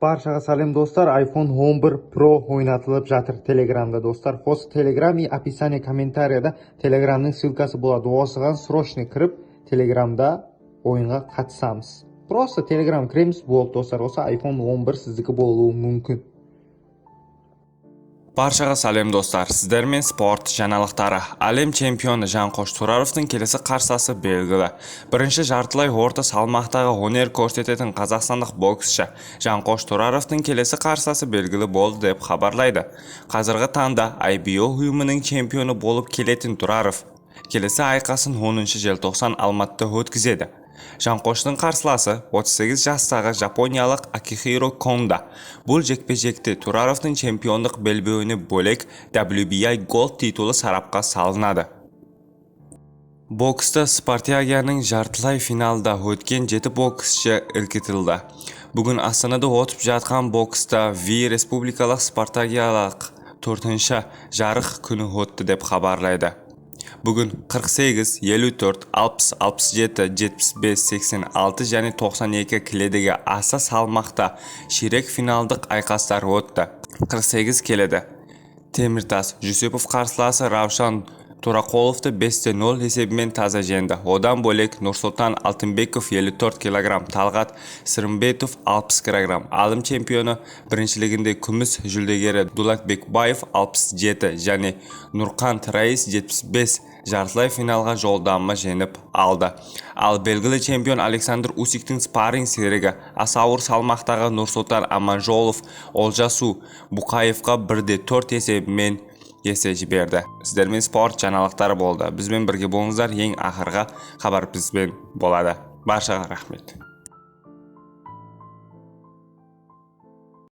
Баршаға сәлем, достар! iPhone 11 Pro ойнатылып жатыр Телеграмда, достар. Осы Телеграм и описание комментарияда Телеграмның ссылкасы болады. Осыған срочно кіріп, Телеграмда ойынға қатысамыз. Просто Телеграм кіреміз, болды, достар. Осы iPhone 11 сіздікі болуы мүмкін. Баршаға сәлем, достар! Сіздермен спорт жаңалықтары. Әлем чемпионы Жанқош Тұраровтың келесі қарсыласы белгілі. Бірінші жартылай орта салмақтағы өнер көрсететін қазақстандық боксшы Жанқош Тұраровтың келесі қарсыласы белгілі болды деп хабарлайды. Қазіргі таңда IBO ұйымының чемпионы болып келетін Тұраров келесі айқасын 10 желтоқсан Алматыда өткізеді. Жанқоштың қарсыласы 38 жастағы жапониялық Акихиро Конда. Бұл жекпе-жекте Тұраровтың чемпиондық белбеуіне бөлек WBA Gold титулы сарапқа салынады. Бокста Спартакиаданың жартылай финалда өткен жеті боксшы іріктелді. Бүгін Астанада өтіп жатқан бокста V республикалық Спартакиадалық төртінші жарық күні өтті деп хабарлайды. Бүгін 48, 54, 60, 67, 75, 86 және 92 келідегі аса салмақта ширек финалдық айқастар өтті. 48 келіде Теміртас Жүсіпов қарсыласы Равшан Турақоловты 5-0 есебімен таза жеңді. Одан бөлек Нұрсұлтан Алтынбеков 54 кг, Талғат Сырымбетов 60 кг, әлем чемпионы біріншілігінде күміс жүлдегері Дулат Бекбаев 67 және Нұрқан Раис 75 жартылай финалға жолдама жеңіп алды. Ал белгілі чемпион Александр Усиктің спарринг серігі аса ауыр салмақтағы Нұрсұлтан Аманжолов Олжасу Бұқаевқа 1-4 есебімен есе жіберді. Сіздермен спорт жаңалықтары болды. Бізбен бірге болыңыздар, ең ақырғы хабар бізбен болады. Баршаға рахмет.